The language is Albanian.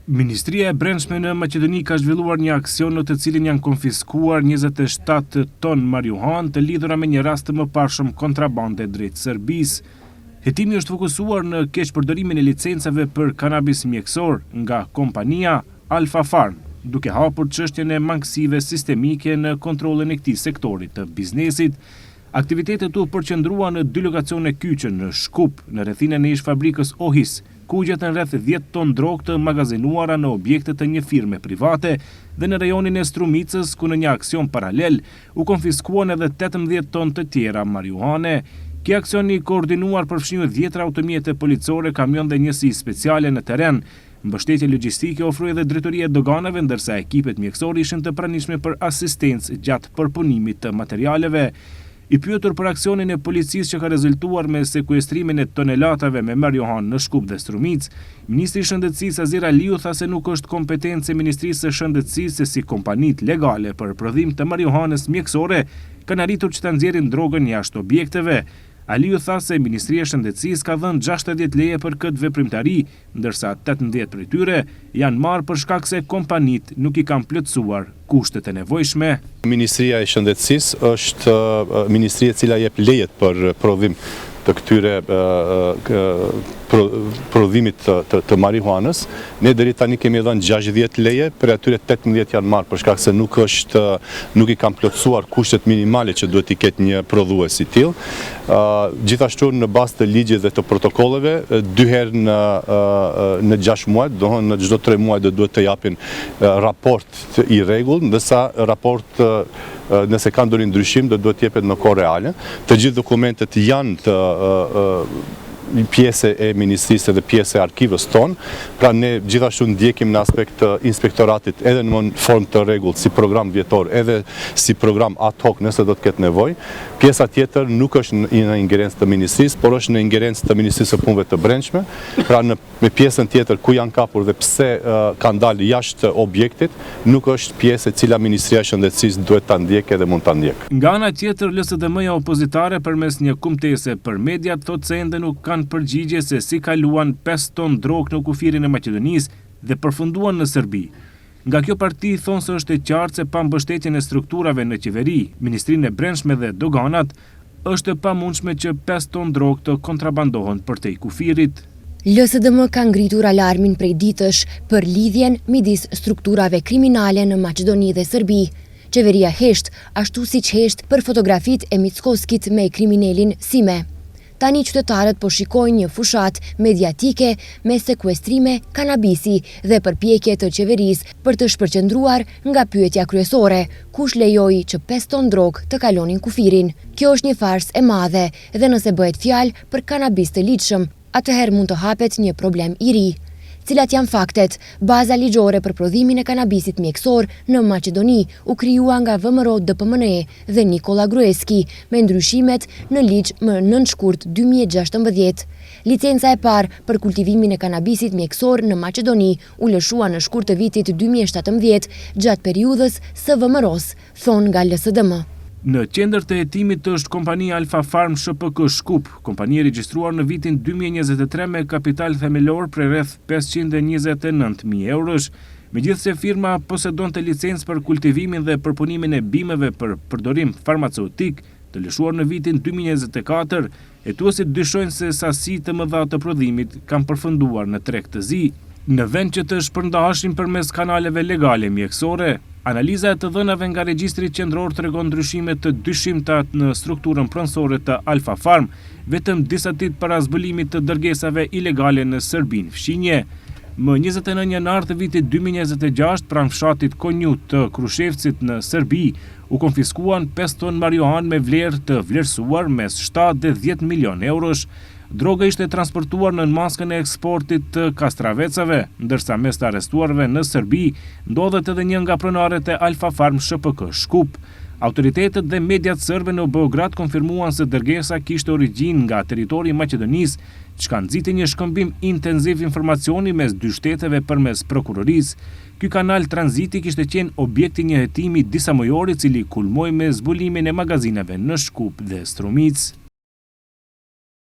Ministria e Brendshme në Maqedoni ka zhvilluar një aksion në të cilin janë konfiskuar 27 ton marijuhanë të lidhura me një rast të mëparshëm kontrabande drejt Serbisë. Hetimi është fokusuar në keqpërdorimin e licencave për kanabis mjekësor nga kompania Alfa Farm, duke hapur çështjen e mangësive sistemike në kontrollin e këtij sektori të biznesit. Aktivitetet u përqendruan në dy lokacione kyçe në Shkup, në rrethinën e ish-fabrikës Ohis, ku u gjetën rreth 10 ton drogë të magazinuara në objekte të një firme private dhe në rajonin e Strumicës, ku në një aksion paralel u konfiskuan edhe 18 ton të tjera marijuhane. Ky aksion i koordinuar përfshiu dhjetra automjete policore, kamion dhe njësi speciale në terren. Mbështetje logjistike ofroi edhe Drejtoria e Doganave, ndërsa ekipet mjekësore ishin të pranishme për asistencë gjatë përpunimit të materialeve. I pyetur për aksionin e policisë që ka rezultuar me sekuestrimin e tonelatave me marijuhanë në Shkup dhe Strumicë, ministri i Shëndetësisë Azir Aliu tha se nuk është kompetencë e Ministrisë së Shëndetësisë se si kompanitë legale për prodhim të marijuhanës mjekësore kanë arritur që ta nxjerrin drogën jashtë objekteve. Aliu tha se Ministria e Shëndetësisë ka dhënë 60 leje për këtë veprimtari, ndërsa 18 prej tyre janë marrë për shkak se kompanitë nuk i kanë plotësuar kushtet e nevojshme. Ministria e Shëndetësisë është ministria e cila jep lejet për prodhim të këtyre prodhimit të marihuanës. Ne deri tani kemi dhënë 60 leje, prej atyre 18 janë marrë për shkak se nuk është nuk i kanë plotësuar kushtet minimale që duhet t'i ketë një prodhues i tillë. Gjithashtu në bazë të ligjit dhe të protokolleve, dy herë në në 6 muaj, domethënë në çdo 3 muaj do duhet të japin raport i rregullt, ndërsa raport nëse ka ndonjë ndryshim do duhet të jepet në kohë reale. Të gjithë dokumentet janë të pjesë e ministrisë dhe pjesë e arkivës tonë, pra ne gjithashtu ndjekim në aspekt të inspektoratit edhe në formë të rregullt si program vjetor, edhe si program ad hoc nëse do të ketë nevojë. Pjesa tjetër nuk është në ingerencë të ministrisë, por është në ingerencë të Ministrisë së Punëve të Brendshme, pra në me pjesën tjetër ku janë kapur dhe pse kanë dalë jashtë objektit, nuk është pjesë e cila Ministria e Shëndetësisë duhet ta ndjekë dhe mund ta ndjekë. Nga ana tjetër, LSDM-ja opozitare përmes një kumtese për mediat thotë se ende nuk kanë përgjigje se si kaluan 5 ton drogë në kufirin e Maqedonisë dhe përfunduan në Serbi. Nga kjo parti thonë se është e qartë se pa mbështetjen e strukturave në qeveri, Ministrinë e Brendshme dhe Doganat, është e pamundshme që 5 ton drogë të kontrabandohen përtej kufirit. LSDM ka ngritur alarmin prej ditësh për lidhjen midis strukturave kriminale në Maqedoni dhe Serbi. Qeveria hesht, ashtu siç hesht për fotografitë e Mickoskit me kriminelin Sime. Tani qytetarët po shikojnë një fushatë mediatike me sekuestrime kanabisi dhe përpjekje të qeverisë për të shpërqendruar nga pyetja kryesore, kush lejoi që 5 ton drogë të kalonin kufirin. Kjo është një farsë e madhe dhe nëse bëhet fjalë për kanabis të ligjshëm, atëherë mund të hapet një problem i ri. Cilat janë faktet? Baza ligjore për prodhimin e kanabisit mjekësor në Maqedoni u krijua nga VMRO DPMNE dhe Nikola Gruevski me ndryshimet në ligj më 9 shkurt 2016. Licenca e parë për kultivimin e kanabisit mjekësor në Maqedoni u lëshua në shkurt të vitit 2017 gjatë periudhës së VMRO-s, thonë nga LSDM. Në qendër të hetimit është kompania Alfa Farm SHPK Shkup, kompani e regjistruar në vitin 2023 me kapital themelor prej rreth 529.000 eurosh. Megjithëse firma posedonte licencë për kultivimin dhe përpunimin e bimëve për përdorim farmaceutik, të lëshuar në vitin 2024, hetuesit dyshojnë se sasi të mëdha të prodhimit kanë përfunduar në treg të zi. Në vend që të shpërndaheshin përmes kanaleve legale mjekësore, analiza e të dhënave nga regjistri qendror tregon ndryshime të dyshimta në strukturën pronësore të Alfa Farm, vetëm disa ditë para zbulimit të dërgesave ilegale në Serbinë fqinje. Më 29 janar të vitit 2026, pranë fshatit Konju të Krushevcit në Serbi, u konfiskuan 5 ton marijuanë me vlerë të vlerësuar mes 7 dhe 10 milion eurosh. Droga ishte transportuar në maskën e eksportit të kastravecave, ndërsa mes të arrestuarve në Serbi ndodhet edhe një nga pronarët e Alfa Farm SHPK Shkup. Autoritetet dhe mediat serbe në Beograd konfirmuan se dërgesa kishte origjinë nga territori i Maqedonisë, çka nxiti një shkëmbim intensiv informacioni mes dy shteteve përmes prokurorisë. Ky kanal tranziti kishte qenë objekti një hetimi disa mujor i cili kulmoi me zbulimin e magazinave në Shkup dhe Strumicë.